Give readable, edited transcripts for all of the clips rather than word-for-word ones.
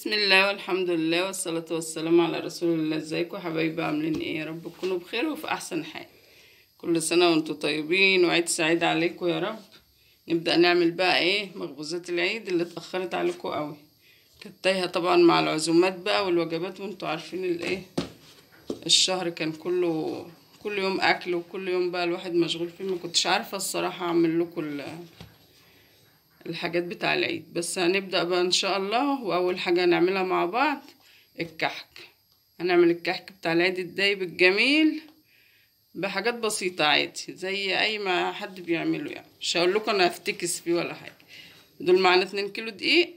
بسم الله والحمد لله والصلاة والسلام على رسول الله. ازيكم حبايبي؟ عاملين ايه؟ يا رب تكونوا بخير وفي احسن حال. كل سنة وانتم طيبين وعيد سعيد عليكم يا رب. نبدأ نعمل بقى ايه مخبوزات العيد اللي اتأخرت عليكم قوي، كانت تايهة طبعا مع العزومات بقى والوجبات، وانتم عارفين الايه الشهر كان كله كل يوم اكل وكل يوم بقى الواحد مشغول فيه. ما كنتش عارفة الصراحة اعمل لكم الحاجات بتاع العيد، بس هنبدأ بقى ان شاء الله. واول حاجة هنعملها مع بعض الكحك. هنعمل الكحك بتاع العيد الدايب الجميل بحاجات بسيطة عادي زي اي ما حد بيعمله، يعني مش هقول لكم انا هفتكس فيه ولا حاجة. دول معانا 2 كيلو دقيق،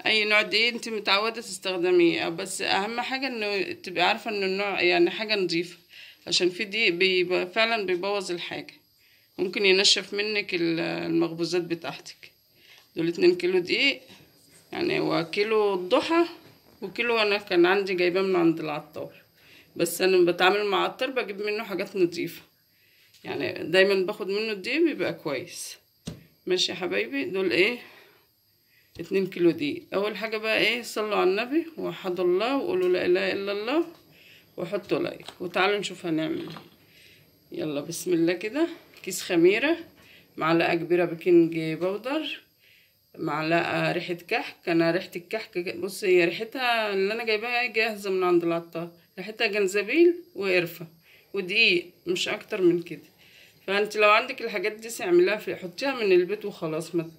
اي نوع دقيق انت متعودة تستخدميه، بس اهم حاجة انه تبقي عارفة ان النوع يعني حاجة نظيفة، عشان في دقيق بيبقى فعلا بيبوظ الحاجة، ممكن ينشف منك المخبوزات بتاعتك. دول 2 كيلو دقيق، يعني وكيلو الضحى وكيلو انا كان عندي جايباه من عند العطار، بس انا بتعامل مع عطار بجيب منه حاجات نظيفة، يعني دايما باخد منه الدقيق بيبقى كويس. ماشي يا حبايبي، دول ايه 2 كيلو دقيق. اول حاجة بقى ايه، صلوا على النبي وحدوا الله وقولوا لا اله الا الله وحطوا لايك، وتعالوا نشوف هنعمل ايه. يلا بسم الله كده. كيس خميره، معلقه كبيرة baking powder، معلقه ريحه كحك. انا ريحه الكحك بصي هي ريحتها اللي انا جايباها جاهزة من عند العطار، ريحتها جنزبيل وقرفه ودقيق، مش اكتر من كده. فانت لو عندك الحاجات دي اعمليها في حطيها من البيت وخلاص، ما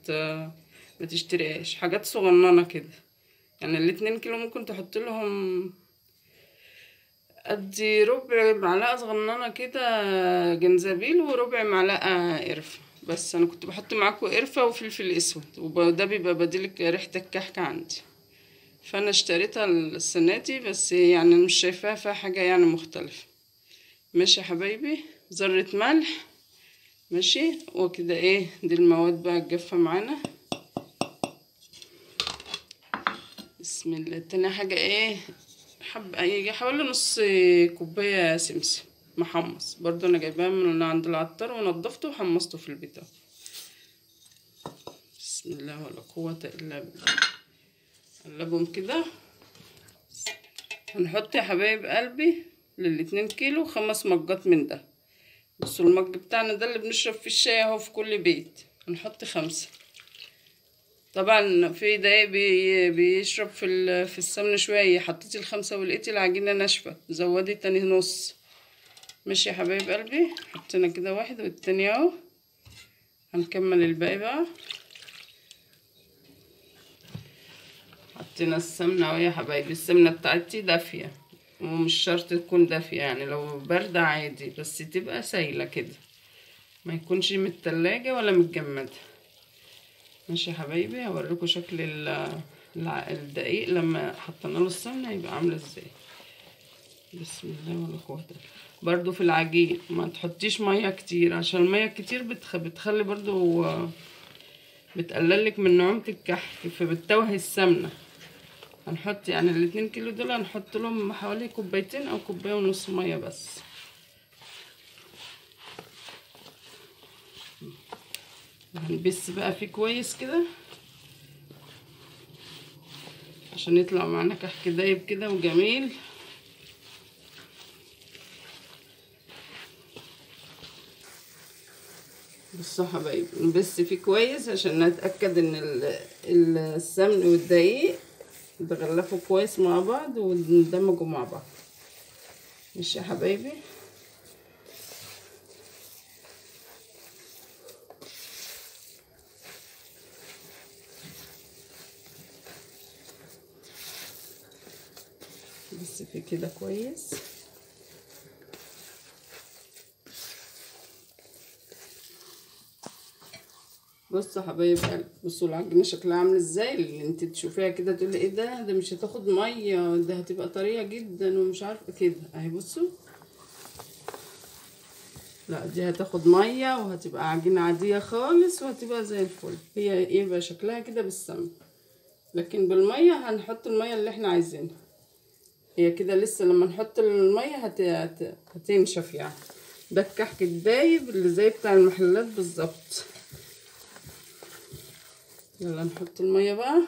تشتريهاش. حاجات صغننه كده، يعني ال2 كيلو ممكن تحط لهم ادي ربع معلقه صغننه كده جنزبيل وربع معلقه قرفه، بس انا كنت بحط معاكم قرفه وفلفل اسود، وده بيبقى بديل ريحه الكحك عندي. فانا اشتريتها السنة دي، بس يعني مش شايفاها فيها حاجة يعني مختلفة. ماشي يا حبايبي، ذره ملح، ماشي وكده. ايه دي المواد بقى الجافه معانا. بسم الله. تاني حاجة ايه، حبة يجي حوالي نص كوباية سمسم محمص، برضو انا جايباه من عند العطار ونضفته وحمصته في البيت. بسم الله ولا قوة الا بالله. قلبهم كده. هنحط يا حبايب قلبي لل2 كيلو 5 مجات من ده. بصوا المج بتاعنا ده اللي بنشرب فيه الشاي اهو في كل بيت، هنحط 5. طبعا في دقيق بيشرب في السمن شوية، حطيتي ال5 ولقيتي العجينة ناشفة زودي تاني نص. ماشي يا حبايب قلبي، حطينا كده واحد والتاني اهو، هنكمل الباقي بقى. حطينا السمنة اهو يا حبايبي. السمنة بتاعتي دافيه، ومش شرط تكون دافيه، يعني لو باردة عادي، بس تبقى سايله كده، ما يكونش من التلاجة ولا متجمده. ماشي يا حبايبي، هوريكم شكل الدقيق لما حطينا له السمنة هيبقى عامله ازاي. بسم الله ولا قوة. برضو في العجين ما تحطيش مية كتير، عشان المية كتير بتخلي برضو بتقللك من نعومة الكحك، فبتوهي السمنة. هنحط يعني ال2 كيلو دول هنحط لهم حوالي 2 او 1.5 كوباية مية بس. هنبس بقى فيه كويس كده عشان يطلع معانا كحك دايب كده وجميل. بصوا يا حبايبي، نبس فيه كويس عشان نتأكد ان السمن والدقيق اتغلفوا كويس مع بعض واندمجوا مع بعض. ماشي يا حبايبي. بس في كده كويس. بصوا يا حبايب قلبي، بصوا العجينة شكلها عامل ازاي، اللي انت تشوفيها كده تقولي ايه ده، ده مش هتاخد مية، ده هتبقى طرية جدا ومش عارفه كده اهي. بصوا، لا دي هتاخد مية وهتبقى عجينه عادية خالص وهتبقى زي الفل. هي يبقى شكلها كده بالسمن، لكن بالمية هنحط المية اللي احنا عايزينها. هي كده لسه لما نحط المية هتنشف يعني. ده الكحك الدايب اللي زي بتاع المحلات بالظبط. يلا نحط المية بقى.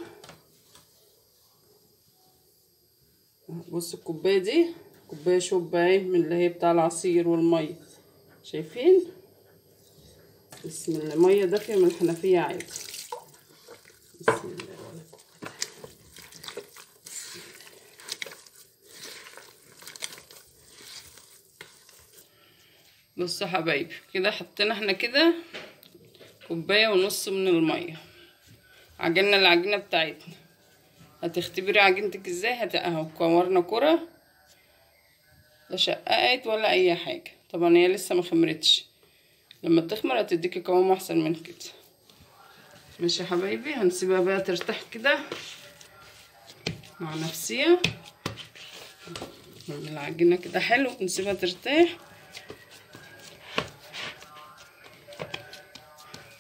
بصوا الكوباية دي كوباية شوب اهي من اللي هي بتاع العصير والمية، شايفين؟ بسم الله، مية دافيه من الحنفية عادي. بسم الله ولا قوة. بصوا يا حبايبي كده حطينا احنا كده كوباية ونص من المية، عجلنا العجينة بتاعتنا. هتختبري عجينتك ازاي؟ اهو كورنا كرة، لا شققت ولا اي حاجة، طبعا هي لسه ما خمرتش، لما تخمر هتديكي قوام احسن من كده. ماشي يا حبايبي، هنسيبها بقى ترتاح كده مع نفسيها. نعمل العجينة كده حلو ونسيبها ترتاح،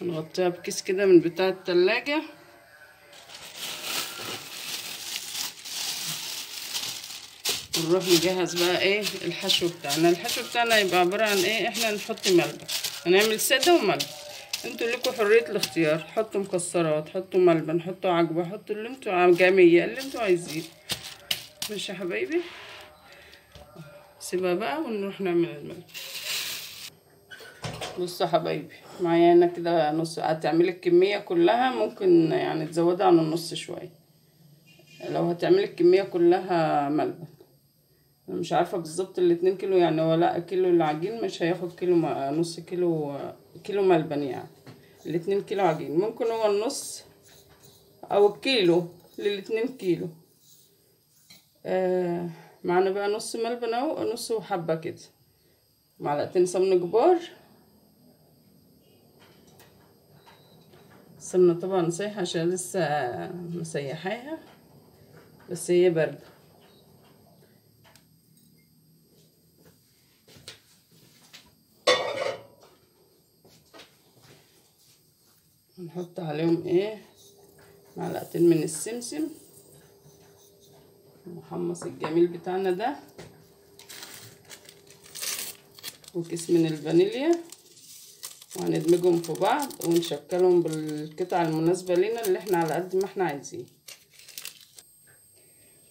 نغطيها بكيس كده من بتاع التلاجة. ونروح نجهز بقى ايه الحشو بتاعنا. الحشو بتاعنا يبقى عبارة عن ايه؟ احنا هنحط ملبن، هنعمل سادة وملبن، انتوا لكم حرية الاختيار، حطوا مكسرات، حطوا ملبن، حطوا عجوة، حطوا اللي انتوا جميع اللي انتوا عايزينه. ماشي يا حبايبي، سيبها بقى ونروح نعمل الملبن. بصوا يا حبايبي معايا هنا كده نص، هتعملي الكمية كلها، ممكن يعني تزودها عن النص شوية لو هتعملي الكمية كلها ملبن. انا مش عارفه بالظبط الاتنين كيلو يعني، ولا كيلو العجين مش هياخد كيلو، نص كيلو، كيلو ملبن يعني. الاتنين كيلو عجين ممكن هو النص او الكيلو للاتنين كيلو. معانا بقى نص ملبن اهو، نص وحبه كده، معلقتين سمن كبار، السمنة طبعا سايحه عشان لسه مسيحاها، بس هي باردة. نحط عليهم ايه؟ معلقتين من السمسم المحمص الجميل بتاعنا ده، وكيس من الفانيليا، وهندمجهم في بعض ونشكلهم بالقطع المناسبة لنا اللي احنا على قد ما احنا عايزين.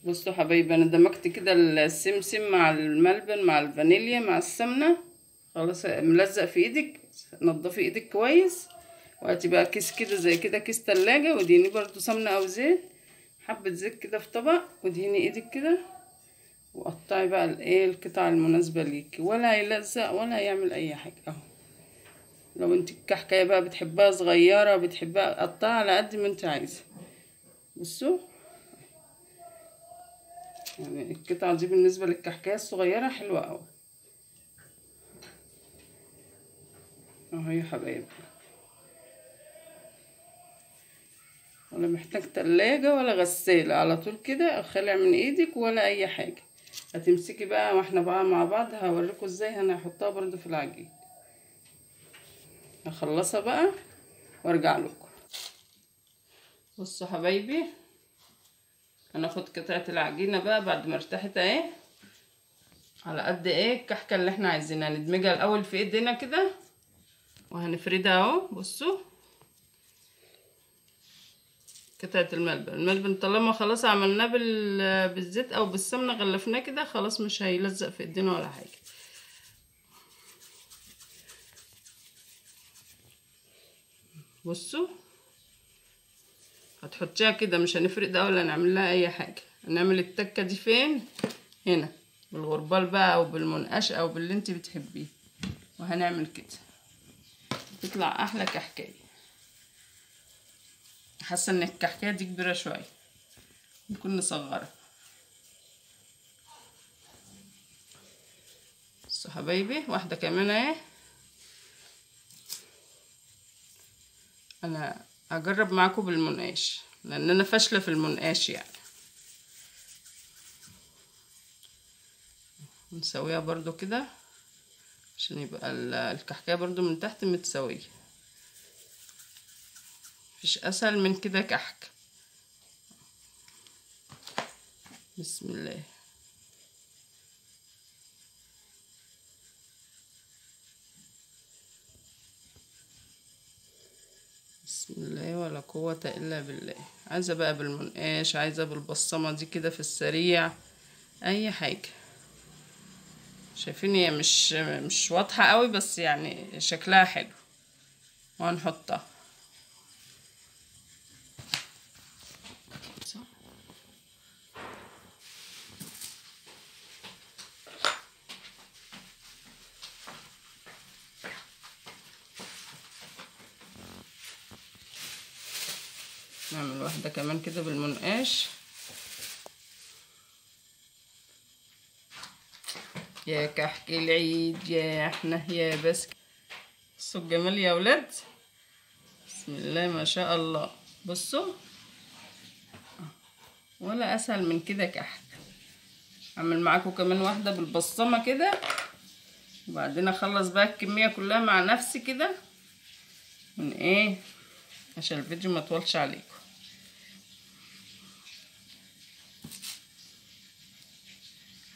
بصوا حبايبي انا دمجت كده السمسم مع الملبن مع الفانيليا مع السمنة، خلاص ملزق في ايدك، نضفي ايدك كويس. وهاتي بقى كيس كده زي كده، كيس تلاجة، ودهني برضو سمنة او زيت، حبة زيت كده في طبق، ودهني ايدك كده، وقطعي بقى الايه القطع المناسبة ليكي، ولا هيلزق ولا هيعمل اي حاجة اهو. لو انت الكحكاية بقى بتحبها صغيرة بتحبها قطعها على قد ما انت عايزة. بصوا يعني القطعة دي بالنسبة للكحكاية الصغيرة حلوة اوي اهو يا حبايبي، ولا محتاج تلاجة ولا غسالة، على طول كده خلع من ايدك ولا اي حاجة. هتمسكي بقى واحنا بقى مع بعض هوريكم ازاي انا هحطها برضو في العجين. هخلصها بقى وارجع لكم. بصوا حبايبي هناخد قطعة العجينة بقى بعد ما ارتاحت اهي، على قد ايه الكحكة اللي احنا عايزينها. ندمجها الاول في ايدينا كده وهنفردها اهو. بصوا قطعة الملبن، الملبن طالما خلاص عملناه بالزيت او بالسمنة غلفناه كده خلاص مش هيلزق في ايدينا ولا حاجة. بصوا هتحطيها كده، مش هنفرد ده ولا نعمل لها اي حاجة. هنعمل التكة دي فين؟ هنا بالغربال بقى او بالمنقش او باللي انت بتحبيه، وهنعمل كده تطلع احلى كحكاية. حاسه ان الكحكايه دي كبيرة شوية، ممكن نصغرها. بصوا حبايبي واحدة كمان اهي. انا هجرب معاكم بالمنقاش لان انا فاشلة في المنقاش يعني. نسويها برضو كده عشان يبقى الكحكايه برضو من تحت متساوية، مفيش اسهل من كده كحك. بسم الله. بسم الله ولا قوة الا بالله. عايزة بقى بالمنقاش، عايزة بالبصمة دي كده في السريع، اي حاجة. شايفين هي مش واضحة قوي، بس يعني شكلها حلو. وهنحطها نعمل واحدة كمان كده بالمنقاش. يا كحك العيد يا احنا يا بس. بصوا الجمال يا ولاد، بسم الله ما شاء الله. بصوا ولا اسهل من كده كحك. اعمل معاكم كمان واحدة بالبصمة كده، وبعدين اخلص بقى الكمية كلها مع نفسي كده من ايه عشان الفيديو ما يطولش عليكم.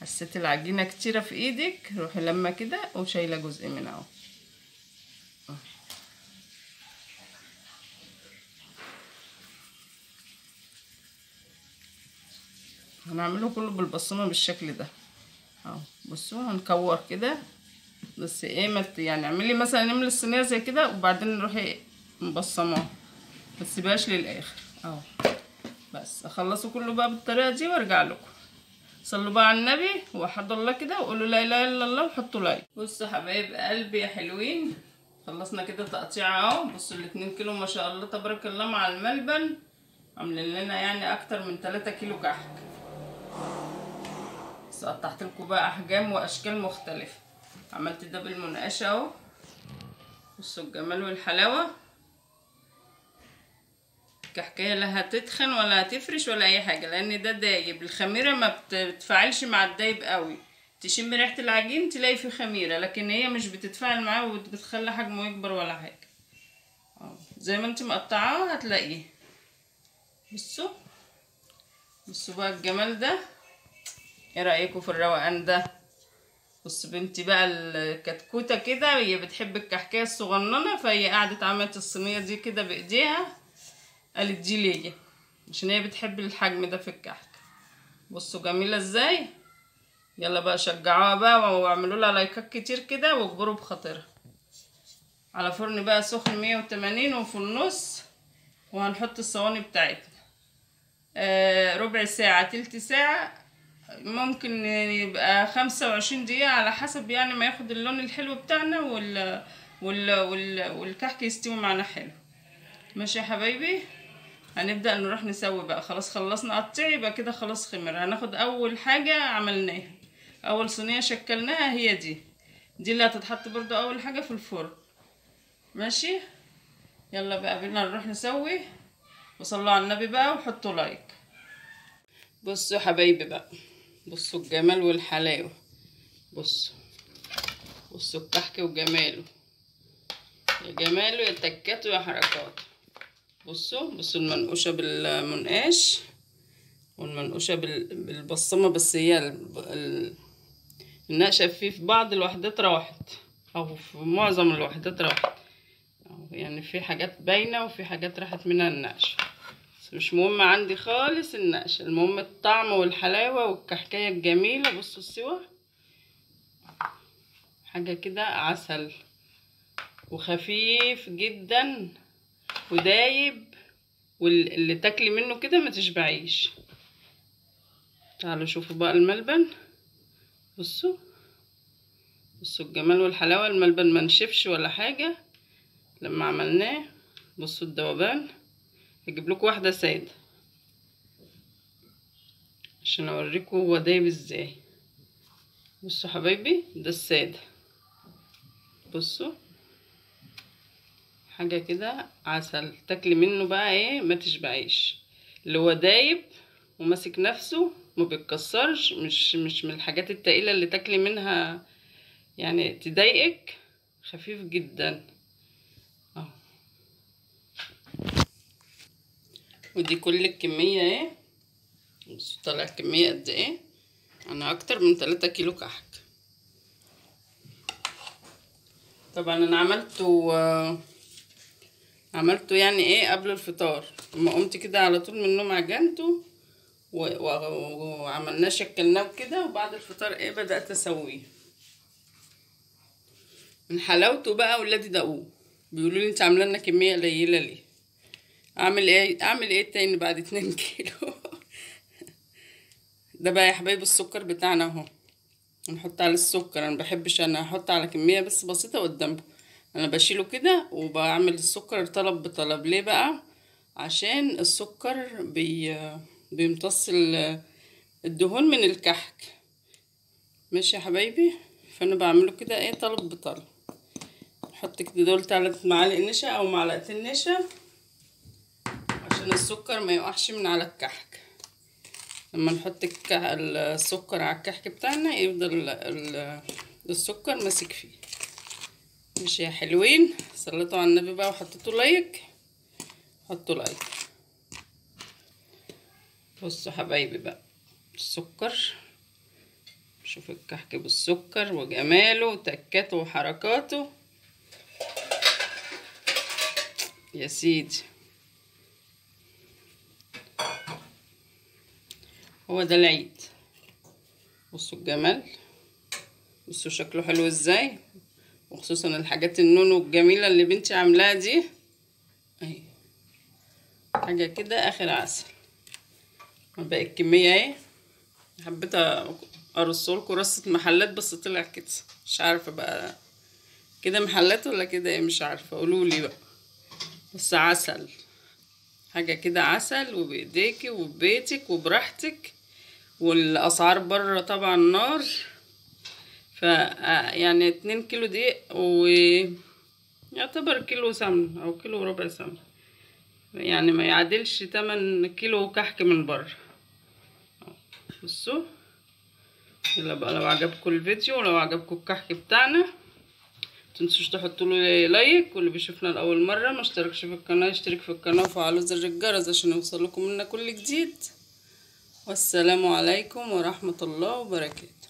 حسيت العجينة كتيرة في ايدك، روحي لما كده وشايله جزء منها اهو. هنعمله كله بالبصمه بالشكل ده اهو. بصوا هنكور كده، بس ايه ما يعني اعملي مثلا نملي الصينية زي كده، وبعدين نروحي مبصماه، ما تسيبهاش للاخر اهو. بس اخلصه كله بقى بالطريقة دي وارجع لكم. صلوا بقى على النبي وحدوا الله كده، وقولوا لا اله الا الله، وحطوا like. بصوا حبايب قلبي يا حلوين، خلصنا كده تقطيع اهو. بصوا ال2 كيلو ما شاء الله تبارك الله مع الملبن عاملين لنا يعني اكتر من 3 كيلو كحك. بس قطعت لكم بقى احجام واشكال مختلفة. عملت ده بالمنقاشه اهو. بصوا الجمال والحلاوه. الكحكايه لا هتتخن ولا هتفرش ولا اي حاجة، لان ده دايب. الخميره ما بتتفاعلش مع الدايب قوي، تشم ريحه العجين تلاقي فيه خميره، لكن هي مش بتتفاعل معاه وبتخلي حجمه يكبر ولا حاجة. زي ما انت مقطعاه هتلاقيه. بصوا بصوا بقى الجمال ده، ايه رايكم في الروقان ده؟ بص بنتي بقى الكتكوته كده، هي بتحب الكحكايه الصغننه، فهي قعدت عملت الصينية دي كده بايديها، قالت دي ليا عشان هي بتحب الحجم ده في الكحك. بصوا جميلة ازاي. يلا بقى شجعوها بقى واعملوا لها لايكات كتير كده، واجبروا بخاطرها. على فرن بقى سخن 180 وفي النص، وهنحط الصواني بتاعتنا. ربع ساعة تلت ساعة، ممكن يبقى 25 دقيقة على حسب يعني ما ياخد اللون الحلو بتاعنا والكحك يستوي معانا حلو. ماشي يا حبايبي، هنبدأ نروح نسوي بقى. خلاص خلصنا قطع، يبقى كده خلاص خمر. هناخد اول حاجة عملناها، اول صينية شكلناها هي دي اللي هتتحط برضو اول حاجة في الفرن. ماشي، يلا بقى بينا نروح نسوي، وصلوا على النبي بقى وحطوا لايك. بصوا حبايبي بقى، بصوا الجمال والحلاوة، بصوا بصوا الكحك وجماله، يا جماله يا تكاته يا حركاته. بصوا بصوا المنقوشة بالمنقاش والمنقوشة بالبصمة، بس هي النقشة في بعض الوحدات راحت، او في معظم الوحدات راحت، يعني في حاجات باينة وفي حاجات راحت منها النقشة، بس مش مهم عندي خالص النقشة، المهم الطعم والحلاوة والكحكاية الجميلة. بصوا السوا حاجة كده عسل وخفيف جدا ودايب، واللي تاكلي منه كده ما تشبعيش. تعالوا شوفوا بقى الملبن. بصوا بصوا الجمال والحلاوة، الملبن ما نشفش ولا حاجة لما عملناه. بصوا الذوبان، هجيب لكم واحدة سادة عشان اوريكم هو دايب ازاي. بصوا حبايبي ده السادة، بصوا حاجة كده عسل، تاكلي منه بقى ايه ما تشبعيش. اللي هو دايب وماسك نفسه ما بيتكسرش، مش من الحاجات التقيلة اللي تاكلي منها يعني تضايقك، خفيف جدا اهو. ودي كل الكمية اهي، بصوا طلع الكمية قد ايه، انا اكتر من 3 كيلو كحك. طبعا انا عملته يعني ايه قبل الفطار، لما قمت كده على طول من النوم عجنته وعملناه شكلناه كده، وبعد الفطار ايه بدأت اسويه. من حلاوته بقى ولادي دقوه، بيقولوا لي انت عامله لنا كمية قليله ليه؟ اعمل ايه اعمل ايه تاني بعد 2 كيلو؟ ده بقى يا حبايبي السكر بتاعنا اهو، نحط على السكر. انا مبحبش انا احط على كمية بس بسيطة قدامكم، انا بشيله كده وبعمل السكر طلب بطلب. ليه بقى؟ عشان السكر بيمتص الدهون من الكحك. ماشي يا حبايبي، فانا بعمله كده ايه طلب بطلب. نحط كده دول 3 معالق نشا او معلقتين نشا عشان السكر ما يقعش من على الكحك. لما نحط السكر على الكحك بتاعنا يفضل السكر ماسك فيه. ماشي يا حلوين، صليتوا على النبي بقى وحطيتوا like، حطوا like. بصوا حبايبي بقى السكر، شوف الكحك بالسكر وجماله وتكاته وحركاته يا سيدي. هو ده العيد. بصوا الجمال، بصوا شكله حلو ازاي، وخصوصا الحاجات النونو الجميلة اللي بنتي عاملاها دي اهي، حاجة كده اخر عسل. باقي الكمية اهي، حبيت ارصلكوا رصه محلات بس طلع كده، مش عارفه بقى كده محلات ولا كده ايه، مش عارفه، قولولي بقى. بس عسل، حاجة كده عسل، وبايديكي وببيتك وبراحتك. والاسعار بره طبعا نار، ف يعني 2 كيلو دقيق ويعتبر كيلو سمن او كيلو وربع سمن، يعني ما يعادلش 8 كيلو كحك من بره. بصوا يلا بقى، لو عجبكم الفيديو ولو عجبكم الكحك بتاعنا متنسوش تحطوا له like، واللي بيشوفنا لاول مرة ما اشتركش في القناة يشترك في القناة وفعلوا زر الجرس عشان يوصلكم منا كل جديد. والسلام عليكم ورحمة الله وبركاته.